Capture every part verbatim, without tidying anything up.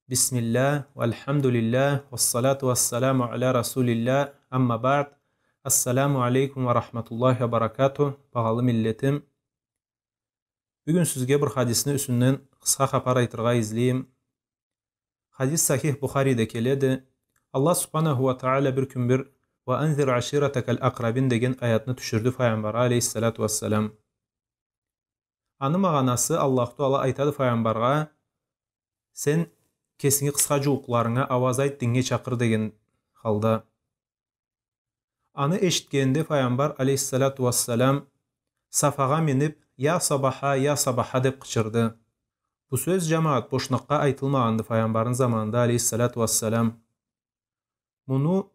Бисмиллях, валхамдулиллях, вассалату вассаламу аля расулиллях, амма баъд. Ассаламу алейкум ва рахматуллахи ва баракатух, багъалы миллетим. Бюгюн сизге бир хадисни юсюнден къысха хапар айтыргъа излейим. Хадис Сахих Бухариде келеди. Аллах Субханаху ва Тагъала бир кюн бир «Ва анзир аширатакал акърабин» деген аятны тюшюрдю Файгъамбаргъа алейхиссалату вассалам. Аны магъанасы, Аллаху Тагъала айтады Файгъамбаргъа: «Сен кесинги къысха джууукъларынга ауаз айт, динге чакъыр» деген халда. Аны эшитгенинде Файгъамбар алейхиссалату вассалам Сафагъа минип: «Я Сабаха, я Сабаха!» деп къычырды. Бу сёз, джамагъат, бошнакъгъа айтылмагъанды Файгъамбарны заманында алейхиссалату вассалам. Муну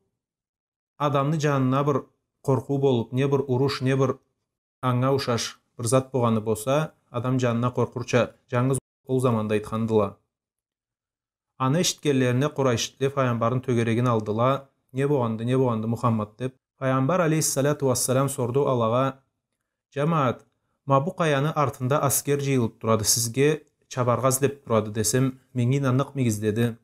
адамны джанына бир къоркъуу болуп, не бир уруш, не бир анга ушаш бир зат богъаны болса, адам джанына къоркъурча, джангыз ол заманда айтхандыла. Аны эшитгенлеринде къурайшитле Файгъамбарны тёгерегин алдыла: «Не богъанды, не богъанды, Мухаммад?» — деп. Файгъамбар алейхиссалату вассалам сорду алагъа: «Джамагъат, ма бу къаяны артында аскер джыйылып турады, сизге чабаргъа излеп турады десем, меннге ийнанныкъмыгъыз?» — деди.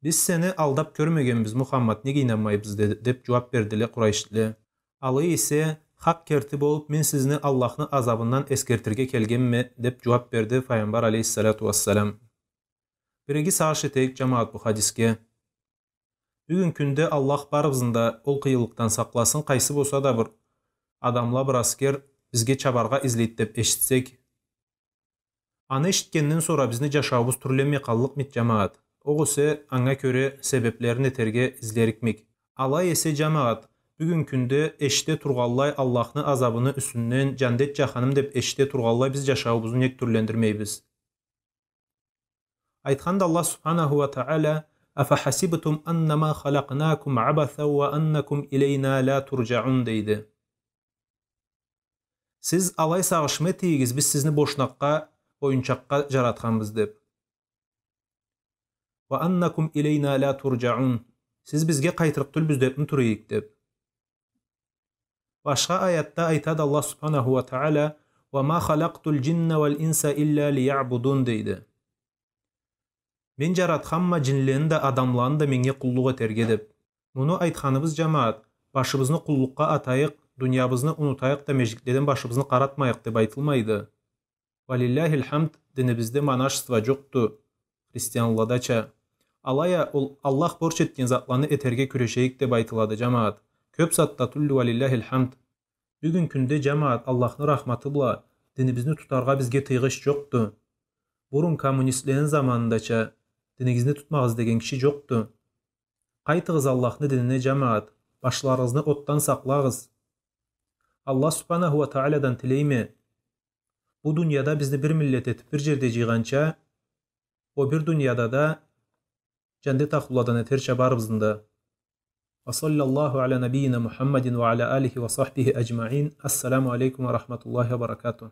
«Биз сени алдап кёрмегенбиз, Мухаммад, неге ийнанмайбыз?» — деди, деп джууап бердиле къурайшитле. Алай эсе, хакъ керти болуп, мен сизни Аллахны азабындан эсгертирге келгенме, деп джууап берди Файгъамбар алейхиссалату вассалам. Бир иги сагъыш этейик, джамагъат, бу хадисге. Бюгюн кюнде Аллах барыбызны да ол къыйынлыкъдан сакъласын, къайсы болса да бир адамла, бир аскер бизге чабаргъа излейди деп эшитсек, аны эшитгенден сора бизни джашауубуз тюрленмей къаллыкъмыды, джамагъат? Огъесе анга кёре себеплерин этерге излерикмик? Алай эсе, джамагъат, бюгюн кюнде эшите тургъанлай Аллахны азабыны юсюнден, джандет, джаханим деп эшите тургъанлай биз джашауубузну нек тюрлендирмейбиз? Айтханды Аллах Субханаху ва Тагъала: «Афахасибтум аннама халакънакум абасан ва аннакум илейна ля турджаун», — дейди. Сиз алай сагъышмы этдигиз, биз сизни бошнакъгъа, оюнчакъгъа джаратханбыз деп? «Ва аннакум илейна ля турджаун». Сиз бизге къайтырыкъ тюлбюз депми тура эдик деп. Башха аятда айтады Аллах Субханаху ва Тагъала: «Ва ма халакътуль джинна валь инса илля лиябудун», — дейди. «Мен джаратханма джинлени да, адамланы да меннге къуллукъ этерге», — деп. Муну айтханыбыз, джамагъат, башыбызны къуллукъгъа атайыкъ, дуниябызны унутайыкъ да, межгитледен башыбызны къаратмайыкъ деп айтылмайды. Валилляхиль хамд, динибизде монашество джокъду, христианладача. Алай а ол Аллах борч этген затланы этерге кюрешейик деп айтылады, джамагъат. Кёб затда тюлдю, валилляхиль хамд. Бюгюн кюнде, джамагъат, Аллахны рахматы бла, динибизни тутаргъа бизге тыйгъыч джокъду. Бурун коммунистлени заманындача, динигизни тутмагъыз деген киши джокъду. Къайтыгъыз Аллахны динине, джамагъат, башларыгъызны отдан сакълагъыз. Аллах Субханаху ва Тагъаладан тилейме, бу дунияда бизни бир миллет этиб бир джерде джыйгъанча, о бир дунияда да джандет ахлуладан этерча барыбызны да. Ва саллаллаху аля набийина Мухаммадин ва аля алихи ва сахбихи аджмаин. Ассаламу алейкум ва рахматуллахи ва баракатух.